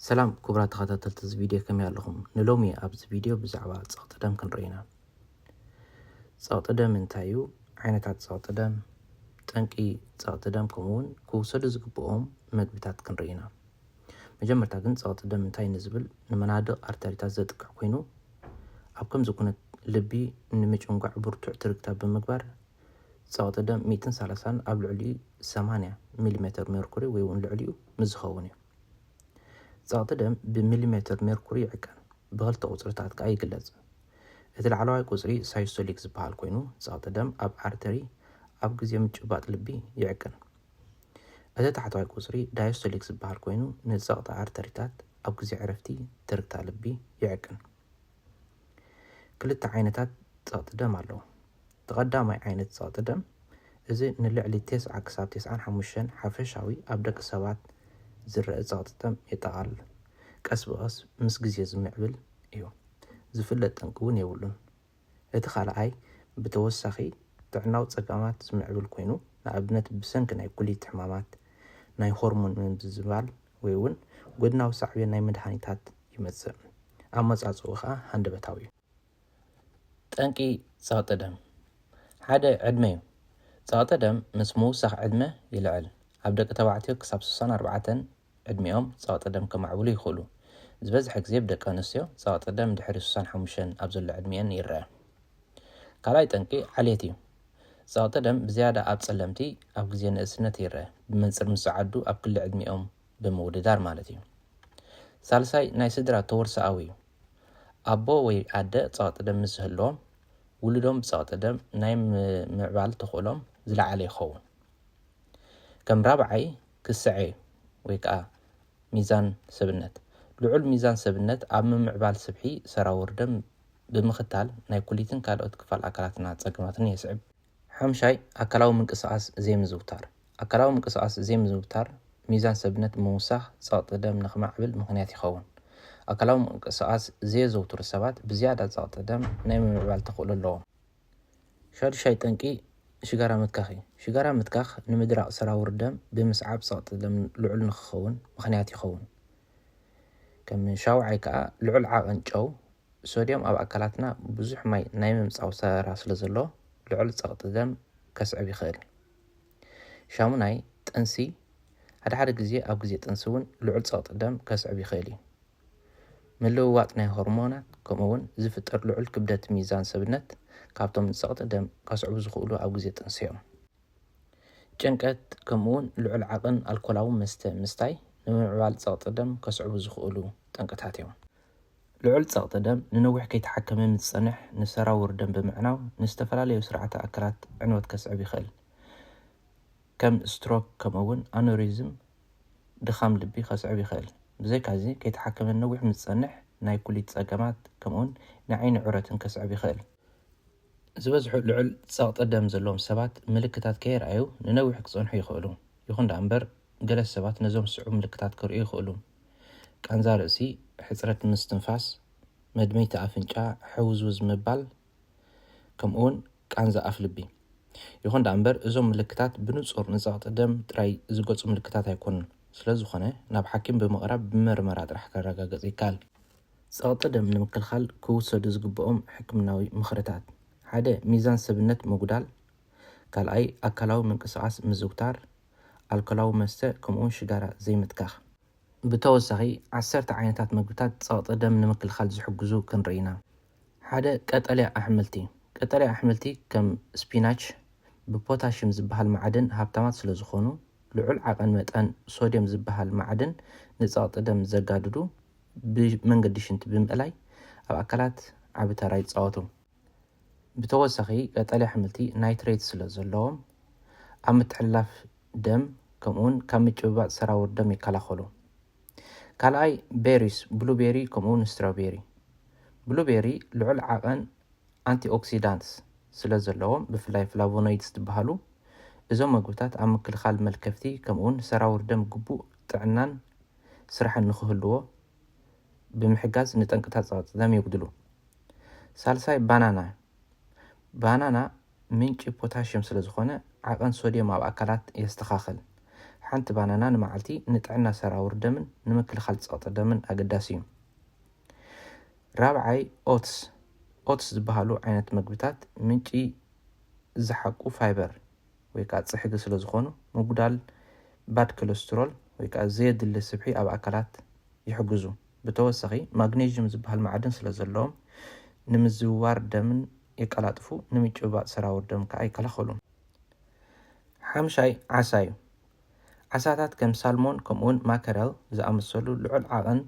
ሰላም ክቡራት ተኸታተልቲ እዚ ቪድዮ፣ ከመይ ኣለኹም? ንሎሚ ኣብዚ ቪድዮ ብዛዕባ ጸቕጢ ደም ክንርኢ ኢና። ጸቕጢ ደም እንታይ እዩ? ዓይነታት ጸቕጢ ደም፣ ጠንቂ ጸቕጢ ደም፣ ከምኡ እውን ክውሰዱ ዝግብኦም መግብታት ክንርኢ ኢና። መጀመርታ ግን ጸቕጢ ደም እንታይ ንዝብል፣ ንመናድቕ ኣርተሪታት ዘጥቅዕ ኮይኑ፣ ኣብ ከምዚ ኩነት ልቢ ንምጭንጓዕ ብርቱዕ ትርግታ ብምግባር ጸቕጢ ደም ሚእትን ሰላሳን ኣብ ልዕሊኡ ሰማንያ ሚሊሜትር ሜርኩሪ ወይ እውን ልዕሊኡ ምስ ዝኸውን እዩ። ጸቕጢ ደም ብሚሊሜትር ሜርኩሪ ይዕቀን፣ ብኽልተ ቁጽርታት ከኣ ይግለጽ። እቲ ላዕለዋይ ቁጽሪ ሳይስቶሊክ ዝበሃል ኮይኑ፣ ጸቕጢ ደም ኣብ ኣርተሪ ኣብ ግዜ ምጭባጥ ልቢ ይዕቀን። እቲ ታሕተዋይ ቁጽሪ ዳያስቶሊክ ዝበሃል ኮይኑ፣ ንጸቕጢ ኣርተሪታት ኣብ ግዜ ዕረፍቲ ትርግታ ልቢ ይዕቀን። ክልተ ዓይነታት ጸቕጢ ደም ኣለዉ። እቲ ቀዳማይ ዓይነት ጸቕጢ ደም፣ እዚ ንልዕሊ ተስዓ ክሳብ ተስዓን ሓሙሽተን ሓፈሻዊ ኣብ ደቂ ሰባት ዝረአ ጸቕጢ ደም የጠቓልል። ቀስ ብቐስ ምስ ግዜ ዝምዕብል እዩ። ዝፍለጥ ጠንቂ እውን የብሉን። እቲ ካልኣይ ብተወሳኺ ጥዕናዊ ጸገማት ዝምዕብል ኮይኑ፣ ንኣብነት ብሰንኪ ናይ ኩሊት ሕማማት፣ ናይ ሆርሞን ምምዝባል ወይ እውን ጎድናዊ ሳዕቤን ናይ መድሃኒታት ይመጽእ። ኣመጻጽኡ ኸኣ ሃንደበታዊ እዩ። ጠንቂ ጸቕጢ ደም። ሓደ ዕድመ እዩ። ጸቕጢ ደም ምስ ምውሳኽ ዕድመ ይልዕል። ኣብ ደቂ ተባዕትዮ ክሳብ ስሳን ኣርባዕተን ዕድሚኦም ጸቕጢ ደም ከማዕብሉ ይኽእሉ። ዝበዝሐ ግዜ ብደቂ ኣንስትዮ ጸቕጢ ደም ድሕሪ ስሳን ሓሙሽተን ኣብ ዘሎ ዕድሚኤን ይረአ። ካልኣይ ጠንቂ ዓሌት እዩ። ጸቕጢ ደም ብዝያዳ ኣብ ጸለምቲ ኣብ ግዜ ንእስነት ይረአ፣ ብመንጽር ምስ ዝዓዱ ኣብ ክሊ ዕድሚኦም ብምውድዳር ማለት እዩ። ሳልሳይ ናይ ስድራ ተወርሶኣዊ እዩ። ኣቦ ወይ ኣደ ጸቕጢ ደም ምስ ዝህልዎም፣ ውሉዶም ብጸቕጢ ደም ናይ ምምዕባል ተኽእሎም ዝለዓለ ይኸውን። ከም ራብዓይ ክስዐ እዩ፣ ወይ ከኣ ሚዛን ሰብነት። ልዑል ሚዛን ሰብነት ኣብ ምምዕባል ስብሒ ሰራውር ደም ብምኽታል ናይ ኩሊትን ካልኦት ክፋል ኣካላትና ጸገማትን የስዕብ። ሓምሻይ ኣካላዊ ምንቅስቓስ ዘይምዝውታር። ኣካላዊ ምንቅስቓስ ዘይምዝውታር ሚዛን ሰብነት ብምውሳኽ ጸቕጢ ደም ንኽማዕብል ምኽንያት ይኸውን። ኣካላዊ ምንቅስቓስ ዘየዘውትሩ ሰባት ብዝያዳ ጸቕጢ ደም ናይ ምምዕባል ተኽእሎ ኣለዎም። ሻዱሻይ ጠንቂ ሽጋራ ምትካኽ እዩ። ሽጋራ ምትካኽ ንምድራቕ ሰራውር ደም ብምስዓብ ጸቕጢ ደም ልዑል ንኽኸውን ምኽንያት ይኸውን። ከም ሻውዓይ ከኣ ልዑል ዓቐን ጨው፣ ሶድዮም ኣብ ኣካላትና ብዙሕ ማይ ናይ ምምጻው ሰራ ስለ ዘሎ ልዑል ጸቕጢ ደም ከስዕብ ይኽእል። ሻሙናይ ጥንሲ፣ ሓደ ሓደ ግዜ ኣብ ግዜ ጥንሲ እውን ልዑል ጸቕጢ ደም ከስዕብ ይኽእል እዩ። ምልውዋጥ ናይ ሆርሞናት ከምኡ እውን ዝፍጠር ልዑል ክብደት ሚዛን ሰብነት ካብቶም ንጸቕጢ ደም ከስዕቡ ዝኽእሉ ኣብ ግዜ ጥንሲ እዮም። ጭንቀት ከምኡ እውን ልዑል ዓቐን ኣልኮላዊ መስተ ምስታይ ንምምዕባል ጸቕጢ ደም ከስዕቡ ዝኽእሉ ጠንቅታት እዮም። ልዑል ጸቕጢ ደም ንነዊሕ ከይተሓከመ ምስ ዝጸንሕ ንሰራውር ደም ብምዕናው ንዝተፈላለዩ ስርዓተ ኣካላት ዕንወት ከስዕብ ይኽእል። ከም ስትሮክ ከምኡ እውን ኣኖሪዝም ድኻም ልቢ ከስዕብ ይኽእል። ብዘይካዚ ከይተሓከመ ነዊሕ ምስ ዝጸንሕ ናይ ኩሊት ጸገማት ከምኡ እውን ናይ ዓይኒ ዑረትን ከስዕብ ይኽእል። ዝበዝሑ ልዑል ጸቕጢ ደም ዘለዎም ሰባት ምልክታት ከየርኣዩ ንነዊሕ ክጸንሑ ይኽእሉ። ይኹን ደኣ እምበር ገለ ሰባት ነዞም ዝስዕቡ ምልክታት ከርእዩ ይኽእሉ። ቃንዛ ርእሲ፣ ሕጽረት ምስትንፋስ፣ መድመይቲ ኣፍንጫ፣ ሕውዝውዝ ምባል፣ ከምኡ እውን ቃንዛ ኣፍ ልቢ። ይኹን ደኣ እምበር እዞም ምልክታት ብንጹር ንጸቕጢ ደም ጥራይ ዝገጹ ምልክታት ኣይኮኑን። ስለ ዝኾነ ናብ ሓኪም ብምቕራብ ብምርመራ ጥራሕ ከረጋገጽ ይከኣል። ጸቕጢ ደም ንምክልኻል ክውሰዱ ዝግብኦም ሕክምናዊ ምኽርታት፣ ሓደ ሚዛን ሰብነት ምጉዳል፣ ካልኣይ ኣካላዊ ምንቅስቓስ ምዝውታር፣ ኣልኮላዊ መስተ ከምኡውን ሽጋራ ዘይምትካኽ። ብተወሳኺ ዓሰርተ ዓይነታት መግብታት ጸቕጢ ደም ንምክልኻል ዝሕግዙ ክንርኢ ኢና። ሓደ ቀጠልያ ኣሕምልቲ። ቀጠልያ ኣሕምልቲ ከም ስፒናች ብፖታሽም ዝበሃል ማዕድን ሃብታማት ስለ ዝኾኑ ልዑል ዓቐን መጠን ሶድዮም ዝበሃል ማዕድን ንጸቕጢ ደም ዘጋድዱ ብመንገዲ ሽንቲ ብምእላይ ኣብ ኣካላት ዓቢ ተራ ይጻወቱ። ብተወሳኺ ቀጠልያ ኣሕምልቲ ናይትሬት ስለ ዘለዎም ኣብ ምትሕልላፍ ደም ከምኡውን ካብ ምጭብባጥ ሰራውር ደም ይከላኸሉ። ካልኣይ ቤሪስ ብሉቤሪ ከምኡውን ስትራውቤሪ። ብሉቤሪ ልዑል ዓቐን ኣንቲኦክሲዳንትስ ስለ ዘለዎም ብፍላይ ፍላቮኖይድስ ዝበሃሉ እዞም መግብታት ኣብ ምክልኻል መልከፍቲ ከምኡውን ሰራውር ደም ግቡእ ጥዕናን ስራሕን ንክህልዎ ብምሕጋዝ ንጠንቅታት ጸቕጢ ደም የጉድሉ። ሳልሳይ ባናና። ባናና ምንጪ ፖታሽየም ስለ ዝኾነ ዓቐን ሶድየም ኣብ ኣካላት የስተኻኽል። ሓንቲ ባናና ንመዓልቲ ንጥዕና ሰራውር ደምን ንምክልኻል ጸቕጢ ደምን ኣገዳሲ እዩ። ራብዓይ፣ ኦትስ። ኦትስ ዝበሃሉ ዓይነት መግብታት ምንጪ ዝሓቁ ፋይበር ወይ ከዓ ጽሕጊ ስለ ዝኾኑ፣ ምጉዳል ባድ ኮለስትሮል ወይ ከዓ ዘየድሊ ስብሒ ኣብ ኣካላት ይሕግዙ። ብተወሳኺ፣ ማግኔዥም ዝበሃል ማዕድን ስለ ዘለዎም፣ ንምዝውዋር ደምን የቀላጥፉ፣ ንምጭብባጥ ሰራውር ደም ከዓ ይከላኸሉ። ሓምሻይ፣ ዓሳ እዩ። ዓሳታት ከም ሳልሞን ከምኡውን ማከረል ዝኣመሰሉ ልዑል ዓቐን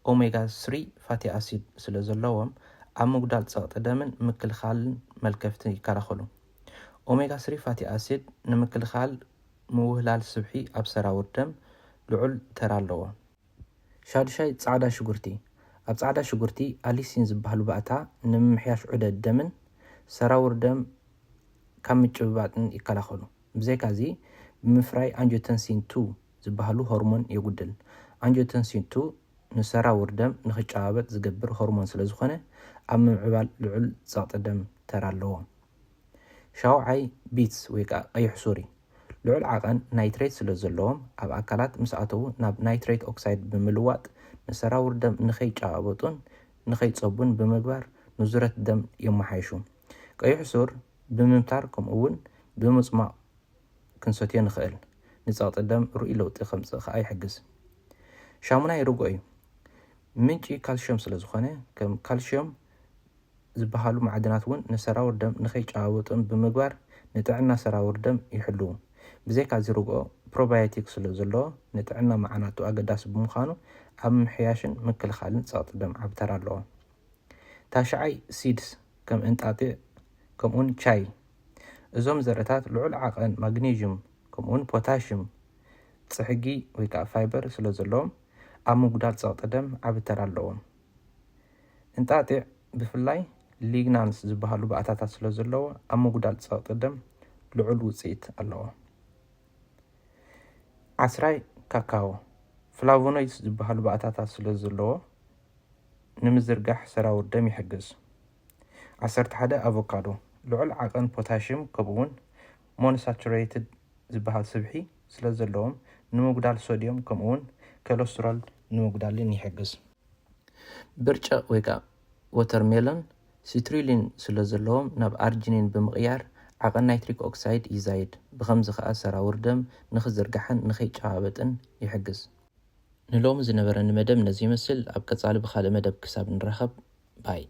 ኦሜጋ ስሪ ፋቲ ኣሲድ ስለ ዘለዎም፣ ኣብ ምጉዳል ጸቕጢ ደምን ምክልኻልን መልከፍትን ይከላኸሉ። ኦሜጋ ስሪ ፋቲ ኣሲድ ንምክልኻል ምውህላል ስብሒ ኣብ ሰራውር ደም ልዑል ተራ ኣለዎ። ሻዱሻይ፣ ጻዕዳ ሽጉርቲ። ኣብ ጻዕዳ ሽጉርቲ ኣሊሲን ዝበሃሉ ባእታ ንምምሕያሽ ዑደት ደምን ሰራውር ደም ካብ ምጭብባጥን ይከላኸሉ። ብዘይካዚ፣ ብምፍራይ ኣንጆተንሲን ቱ ዝበሃሉ ሆርሞን የጉድል። ኣንጆተንሲን ቱ ንሰራውር ደም ንኽጨባበጥ ዝገብር ሆርሞን ስለ ዝኾነ፣ ኣብ ምምዕባል ልዑል ጸቕጢ ደም ተራ ኣለዎ። ሻውዓይ፣ ቢትስ ወይ ከዓ ቀይሕ ሱር እዩ። ልዑል ዓቐን ናይትሬት ስለ ዘለዎም፣ ኣብ ኣካላት ምስ ኣተዉ ናብ ናይትሬት ኦክሳይድ ብምልዋጥ ንሰራውር ደም ንኸይጨባበጡን ንኸይጸቡን ብምግባር ንዙረት ደም የመሓይሹ። ቀይሕ ሱር ብምምታር ከምኡ እውን ብምጽሟቕ ክንሰትዮ ንኽእል። ንጸቕጢ ደም ርኡይ ለውጢ ከምጽእ ከኣ ይሕግዝ። ሻሙናይ ርግኦ እዩ። ምንጪ ካልሽዮም ስለ ዝኾነ፣ ከም ካልሽዮም ዝበሃሉ ማዕድናት እውን ንሰራውር ደም ንኸይጨባበጡን ብምግባር ንጥዕና ሰራውር ደም ይሕልዉ። ብዘይካዚ ርግኦ ፕሮባዮቲክ ስለ ዘለዎ ንጥዕና መዓናጡ ኣገዳሲ ብምዃኑ ኣብ ምምሕያሽን ምክልኻልን ጸቕጢ ደም ዓቢ ተራ ኣለዎ። ታሽዓይ ሲድስ ከም እንጣጢዕ ከምኡውን ቻይ። እዞም ዘርእታት ልዑል ዓቐን ማግኔዥም ከምኡውን ፖታሽም ጽሕጊ ወይ ከዓ ፋይበር ስለ ዘለዎም ኣብ ምጉዳል ጸቕጢ ደም ዓቢ ተራ ኣለዎም። እንጣጢዕ ብፍላይ ሊግናንስ ዝበሃሉ ባእታታት ስለ ዘለዎ ኣብ ምጉዳል ጸቕጢ ደም ልዑል ውጽኢት ኣለዎ። ዓስራይ ካካዎ ፍላቮኖይድስ ዝበሃሉ ባእታታት ስለ ዘለዎ ንምዝርጋሕ ሰራውር ደም ይሕግዝ። ዓሰርተ ሓደ ኣቮካዶ ልዑል ዓቐን ፖታሽም ከምኡውን ሞኖሳቹሬትድ ዝበሃል ስብሒ ስለ ዘለዎም ንምጉዳል ሶድዮም ከምኡውን ኮለስትሮል ንምጉዳልን ይሕግዝ። ብርጭቕ ወይ ከዓ ወተርሜሎን ሲትሪሊን ስለ ዘለዎም ናብ ኣርጂኒን ብምቕያር ዓቐን ናይትሪክ ኦክሳይድ ይዛይድ። ብኸምዚ ከዓ ሰራውር ደም ንኽዝርጋሕን ንኸይጨባበጥን ይሕግዝ። ንሎሚ ዝነበረኒ መደብ ነዚ ይመስል። ኣብ ቀጻሊ ብኻልእ መደብ ክሳብ ንራኸብ፣ ባይ።